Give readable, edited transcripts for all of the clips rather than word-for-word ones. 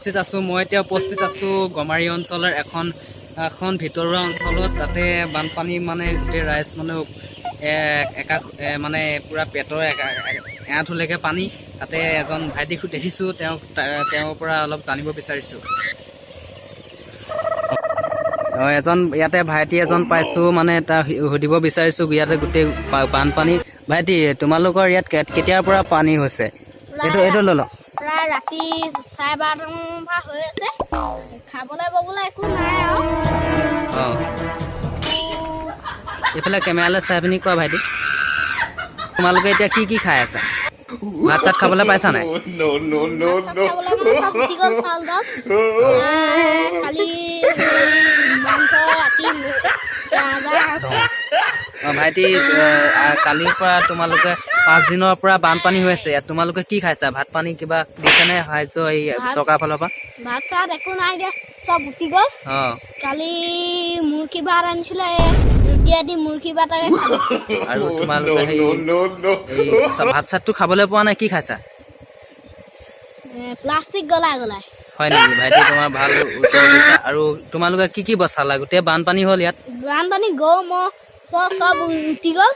উপস্থিত আছোঁ। মই এতিয়া উপস্থিত আছোঁ গমাৰি অঞ্চলৰ এখন এখন ভিতৰুৱা অঞ্চলত। তাতে বানপানী মানে গোটেই ৰাইজ মানে একা মানে পূৰা পেটৰ এআঁঠুলৈকে পানী। তাতে এজন ভাইটিক দেখিছোঁ, তেওঁক তেওঁৰ পৰা অলপ জানিব বিচাৰিছোঁ। এজন ইয়াতে ভাইটি এজন পাইছোঁ, মানে তাক সুধিব বিচাৰিছোঁ, ইয়াতে গোটেই বানপানী। ভাইটি, তোমালোকৰ ইয়াত কেতিয়াৰ পৰা পানী হৈছে? এইটো লৈ লওক। প্ৰায় ৰাতি 12:30মান পৰা হৈ আছে। খাবলৈ ববলৈ একো নাই আৰু। এইফালে কেমেৰালৈ চাই পিনি কোৱা ভাইটি, তোমালোকে এতিয়া কি কি খাই আছা? ভাত চাত খাবলৈ পাইছা নাই? No, no, no, ভাত no. খাবলৈ মানে চব উঠি গ'ল চাউল দাল। কালি মাংস ৰাতি ৰাজহাঁহ। ভাইটি, কালিৰ পৰা তোমালোকে 5 দিনৰ পৰা বানপানী হৈ আছে ইয়াত। তোমালোকে কি খাইছা? ভাত পানী কিবা দিছেনে সাহায্য এই চৰকাৰৰ ফালৰ পৰা? ভাত চাত একো নাই দিয়া, চব উঠি গ'ল। কালি মুৰ্গী ভাত আনিছিলে, ৰুটি আদি মুৰ্গী ভাতকে খালো। আৰু তোমালোকে সেই No, no, no. এই ভাত চাতটো খাবলৈ পোৱা নাই, কি খাইছা? প্লাষ্টিক গলাই গলাই। হয় নেকি? ভাইটি, তোমাৰ ভাল উত্তৰ দিছা। আৰু তোমালোকে কি কি বচালা? গোটেই বানপানী হ'ল ইয়াত। বানপানী, গৰু ম'হ চব চব উটি গ'ল।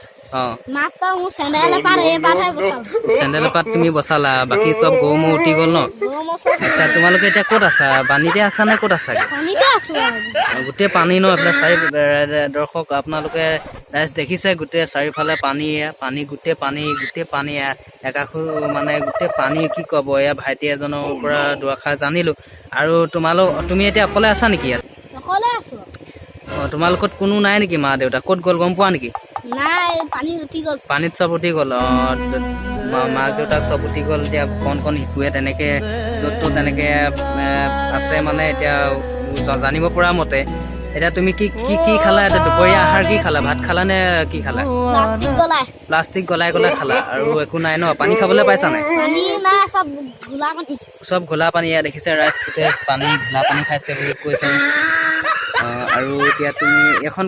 মাত্ৰ মোৰ চেণ্ডেল এপাত, এই পাতহে বচালো। চেণ্ডেল এপাত তুমি বচালা, বাকী চব গৰু ম'হ উটি গ'ল ন? গৰু ম'হ চব। আচ্ছা, তোমালোকে এতিয়া ক'ত আছা? পানীতে আছা নে ক'ত আছাগে? পানীতে আছো আৰু। গোটেই পানী ন এইফালে চাৰি। দৰ্শক, আপোনালোকে ৰাইজ দেখিছে, গোটেই চাৰিওফালে পানী পানী, গোটেই পানী, গোটেই পানী, একাষো মানে গোটেই পানী। কি ক'ব, এয়া ভাইটি এজনৰ পৰা দুআষাৰ জানিলো। আৰু তুমি এতিয়া অকলে আছা নেকি ইয়াত? অকলে আছো। তোমালোকত কোনো নাই নেকি? মা দেউতা ক'ত গ'ল গম পোৱা নেকি? নাই, পানীত উটি গ'ল। পানীত চব উটি গ'ল। মাক দেউতাক চব উটি গ'ল। এতিয়া কণ কণ শিশুৱে তেনেকে য'ত ত'ত তেনেকে আছে। মানে এতিয়া জানিব পৰা মতে, এতিয়া তুমি কি কি কি খালা? এতিয়া দুপৰীয়া আহাৰ কি খালা? ভাত খালা নে কি খালা? প্লাষ্টিক গলাই। প্লাষ্টিক গলাই গলাই খালা। আৰু একো নাই ন? পানী খাবলৈ পাইছা নাই? পানী নাই, চব ঘোলা পানী। চব ঘোলা পানী। ইয়াত দেখিছে ৰাইজ, গোটেই পানী, ঘোলা পানী খাইছে বুলি কৈছে। আৰু এতিয়া তুমি এখন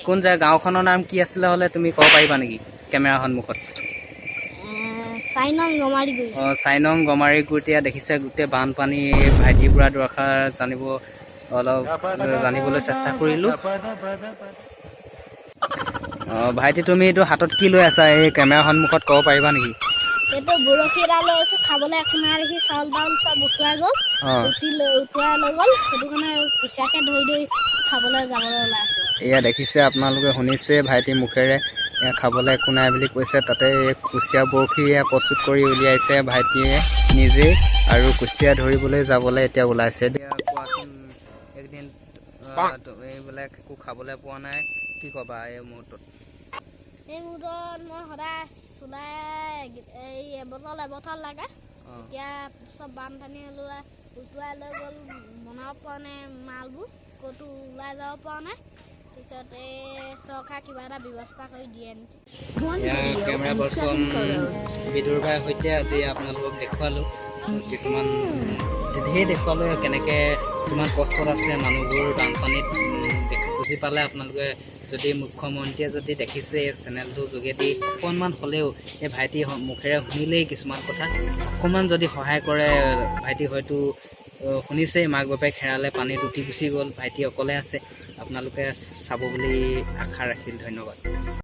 কোন জেগা, গাঁওখনৰ নাম কি আছিলে হ'লে তুমি ক'ব পাৰিবা নেকি কেমেৰাৰ সন্মুখত? 4 নং গমাৰিগুৰি। 4 নং গমাৰিগুৰি। এতিয়া দেখিছে গোটেই বানপানী। ভাইটিৰ পৰা দুআষাৰ জানিব অলপ জানিবলৈ চেষ্টা কৰিলো। ভাইটি, তুমি এইটো হাতত কি লৈ আছা? এই কেমেৰাৰ সন্মুখত ক'ব পাৰিবা নেকি? এইটো বৰশী এটা লৈ আছো। খাবলৈ একো নাই দেখি, চাউল তাউল চব উটুৱাই গ'ল। উটি লৈ উটুৱাই লৈ গ'ল, সেইটো কাৰণে কুচিয়াকে ধৰি ধৰি খাবলৈ যাবলৈ ওলাইছো। এয়া দেখিছে আপোনালোকে, শুনিছে ভাইটিৰ মুখেৰে, এয়া খাবলৈ একো নাই বুলি কৈছে। তাতে এই কুচিয়া বৰশী এয়া প্ৰস্তুত কৰি উলিয়াইছে ভাইটিয়ে নিজেই আৰু কুচিয়া ধৰিবলৈ যাবলৈ এতিয়া ওলাইছে। এতিয়া কোৱাচোন, একদিন এইবিলাক একো খাবলৈ পোৱা নাই, কি ক'বা এই মুহূৰ্তত? এই মুহূৰ্তত মই সদায় চুলাই এই এবটল এবটল লাগে। এতিয়া চব বানপানী লৈ উটুৱাই লৈ গ'ল, বনাব পৰা নাই, মালবোৰ ক'তো ওলাই যাব পৰা নাই। পিছত এই চৰকাৰে কিবা এটা ব্যৱস্থা কৰি দিয়ে নেকি। এয়া কেমেৰা পাৰ্চন বিদুৰ ভাইৰ সৈতে আজি আপোনালোকক দেখুৱালোঁ কিছুমান, ধেৰ দেখুৱালোঁ, কেনেকৈ কিমান কষ্টত আছে মানুহবোৰ বানপানীত। বুজি পালে আপোনালোকে। যদি মুখ্যমন্ত্ৰীয়ে যদি দেখিছে এই চেনেলটোৰ যোগেদি, অকণমান হ'লেও এই ভাইটিৰ মুখেৰে শুনিলেই কিছুমান কথা, অকণমান যদি সহায় কৰে। ভাইটি হয়তো শুনিছেই, মাক বাপেক হেৰালে, পানীত উটি গুচি গ'ল, ভাইটি অকলে আছে। আপোনালোকে চাব বুলি আশা ৰাখিল। ধন্যবাদ।